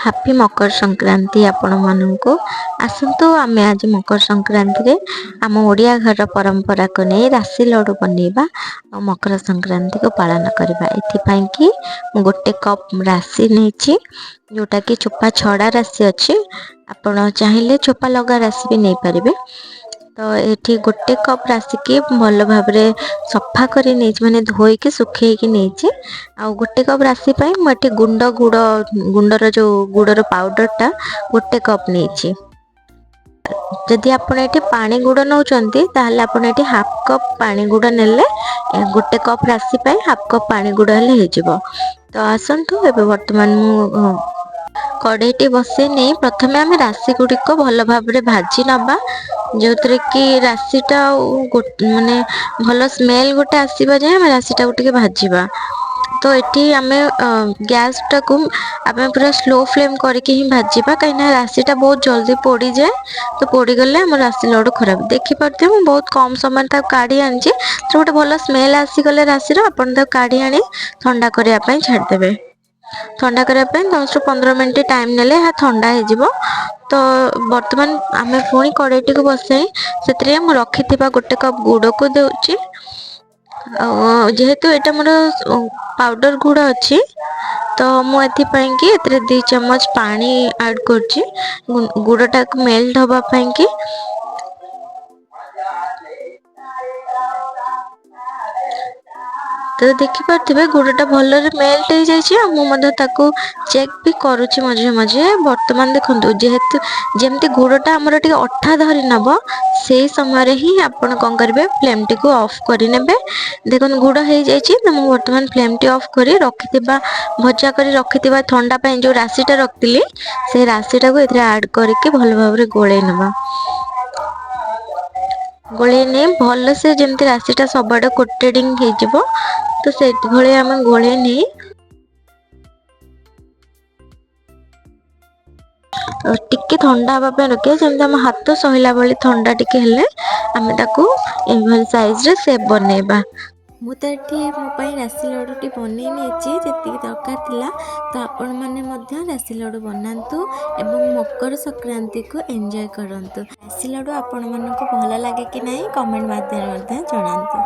Happy Makar Sankranti ଆପଣମାନଙ୍କୁ। ଆସନ୍ତୁ, ଆମେ ଆଜି ମକର ସଂକ୍ରାନ୍ତିରେ ଆମ ଓଡ଼ିଆ ଘରର ପରମ୍ପରାକୁ ନେଇ ରାଶି ଲଡ଼ୁ ବନେଇବା ଆଉ ମକର ସଂକ୍ରାନ୍ତିକୁ ପାଳନ କରିବା। ଏଥିପାଇଁ କି ମୁଁ ଗୋଟେ କପ୍ ରାଶି ନେଇଛି, ଯେଉଁଟାକି ଚୋପା ଛଡ଼ା ରାଶି ଅଛି। ଆପଣ ଚାହିଁଲେ ଚୋପା ଲଗା ରାଶି ବି ନେଇପାରିବେ। ତ ଏଠି ଗୋଟେ କପ୍ ରାଶିକି ଭଲ ଭାବରେ ସଫା କରି ନେଇଛି, ମାନେ ଧୋଇକି ଶୁଖେଇକି ନେଇଛି। ଆଉ ଗୋଟେ କପ୍ ରାଶି ପାଇଁ ମୁଁ ଏଠି ଗୁଣ୍ଡ ଗୁଡ଼, ଗୁଣ୍ଡର ଯେଉଁ ଗୁଡ଼ର ପାଉଡ଼ରଟା ଗୋଟେ କପ୍ ନେଇଛି। ଯଦି ଆପଣ ଏଠି ପାଣି ଗୁଡ଼ ନେଉଛନ୍ତି, ତାହେଲେ ଆପଣ ଏଠି ହାଫ୍ କପ୍ ପାଣି ଗୁଡ଼ ନେଲେ, ଗୋଟେ କପ୍ ରାଶି ପାଇଁ ହାଫ୍ କପ୍ ପାଣି ଗୁଡ଼ ହେଲେ ହେଇଯିବ। ତ ଆସନ୍ତୁ, ଏବେ ବର୍ତ୍ତମାନ ମୁଁ କଡ଼େଇଟି ବସେଇ ନେଇ ପ୍ରଥମେ ଆମେ ରାଶି ଗୁଡ଼ିକ ଭଲ ଭାବରେ ଭାଜି ନେବା, ଯେଉଁଥିରେ କି ରାଶିଟା ଆଉ ମାନେ ଭଲ ସ୍ମେଲ୍ ଗୋଟେ ଆସିବା ଯାଏଁ ଆମେ ରାଶିଟାକୁ ଟିକେ ଭାଜିବା। ତ ଏଠି ଆମେ ଗ୍ୟାସ୍ଟାକୁ ଆମେ ପୁରା ସ୍ଲୋ ଫ୍ଲେମ୍ କରିକି ହିଁ ଭାଜିବା, କାହିଁକିନା ରାଶିଟା ବହୁତ ଜଲ୍ଦି ପୋଡ଼ିଯାଏ। ତ ପୋଡ଼ିଗଲେ ଆମ ରାଶି ଲଡ଼ୁ ଖରାପ। ଦେଖିପାରୁଥିବେ, ମୁଁ ବହୁତ କମ୍ ସମୟରେ ତାକୁ କାଢ଼ି ଆଣିଛି। ତ ଗୋଟେ ଭଲ ସ୍ମେଲ୍ ଆସିଗଲେ ରାଶିର, ଆପଣ ତାକୁ କାଢ଼ି ଆଣି ଥଣ୍ଡା କରିବା ପାଇଁ ଛାଡ଼ିଦେବେ। ଥଣ୍ଡା କରିବା ପାଇଁ 10ରୁ 15 ମିନିଟ୍ ଟାଇମ୍ ନେଲେ ଏହା ଥଣ୍ଡା ହେଇଯିବ। ତ ବର୍ତ୍ତମାନ ଆମେ ପୁଣି କଡ଼େଇଟିକୁ ବସାଇ ସେଥିରେ ମୁଁ ରଖିଥିବା ଗୋଟେ କପ୍ ଗୁଡ଼କୁ ଦେଉଛି। ଆଉ ଯେହେତୁ ଏଇଟା ମୋର ପାଉଡ଼ର ଗୁଡ଼ ଅଛି, ତ ମୁଁ ଏଥିପାଇଁକି ଏଥିରେ 2 ଚାମଚ ପାଣି ଆଡ଼୍ କରୁଛି ଗୁଡ଼ଟାକୁ ମେଲ୍ଟ ହେବା ପାଇଁକି। ତ ଦେଖିପାରୁଥିବେ, ଗୁଡ଼ଟା ଭଲରେ ମେଲ୍ଟ ହେଇଯାଇଛି ଆଉ ମୁଁ ମଧ୍ୟ ତାକୁ ଚେକ୍ ବି କରୁଛି ମଝିରେ ମଝିରେ। ବର୍ତ୍ତମାନ ଦେଖନ୍ତୁ, ଯେହେତୁ ଯେମିତି ଗୁଡ଼ଟା ଆମର ଟିକେ ଅଠା ଧରି ନେବ, ସେଇ ସମୟରେ ହିଁ ଆପଣ କ'ଣ କରିବେ, ଫ୍ଲେମ୍ଟିକୁ ଅଫ୍ କରିନେବେ। ଦେଖନ୍ତୁ, ଗୁଡ଼ ହେଇଯାଇଛି। ତ ମୁଁ ବର୍ତ୍ତମାନ ଫ୍ଲେମ୍ଟି ଅଫ୍ କରି ରଖିଥିବା, ଭଜା କରି ରଖିଥିବା, ଥଣ୍ଡା ପାଇଁ ଯେଉଁ ରାଶିଟା ରଖିଥିଲି, ସେଇ ରାଶିଟାକୁ ଏଥିରେ ଆଡ଼୍ କରିକି ଭଲ ଭାବରେ ଗୋଳେଇ ନେବା। ଗୋଳେଇ ନେଇ ଭଲସେ ଯେମିତି ରାଶିଟା ସବୁଆଡ଼େ କୋଟେଡ଼ିଂ ହେଇଯିବ, ତ ସେଇଭଳି ଆମେ ଗୋଳେଇ ନେଇ ଟିକେ ଥଣ୍ଡା ହେବା ପାଇଁ ରଖିବା। ଯେମିତି ଆମ ହାତ ସହିଲା ଭଳି ଥଣ୍ଡା ଟିକେ ହେଲେ ଆମେ ତାକୁ ଏଇଭଳି ସାଇଜ୍ରେ ସେପ୍ ବନେଇବା। ମୁଁ ତ ଏଠି ମୋ ପାଇଁ ରାଶି ଲଡ଼ୁଟି ବନେଇ ନେଇଛି, ଯେତିକି ଦରକାର ଥିଲା। ତ ଆପଣମାନେ ମଧ୍ୟ ରାଶି ଲଡ଼ୁ ବନାନ୍ତୁ ଏବଂ ମକର ସଂକ୍ରାନ୍ତିକୁ ଏନ୍ଜୟ କରନ୍ତୁ। ରାଶି ଲଡ଼ୁ ଆପଣମାନଙ୍କୁ ଭଲ ଲାଗେ କି ନାହିଁ, କମେଣ୍ଟ ମାଧ୍ୟମରେ ମଧ୍ୟ ଜଣାନ୍ତୁ।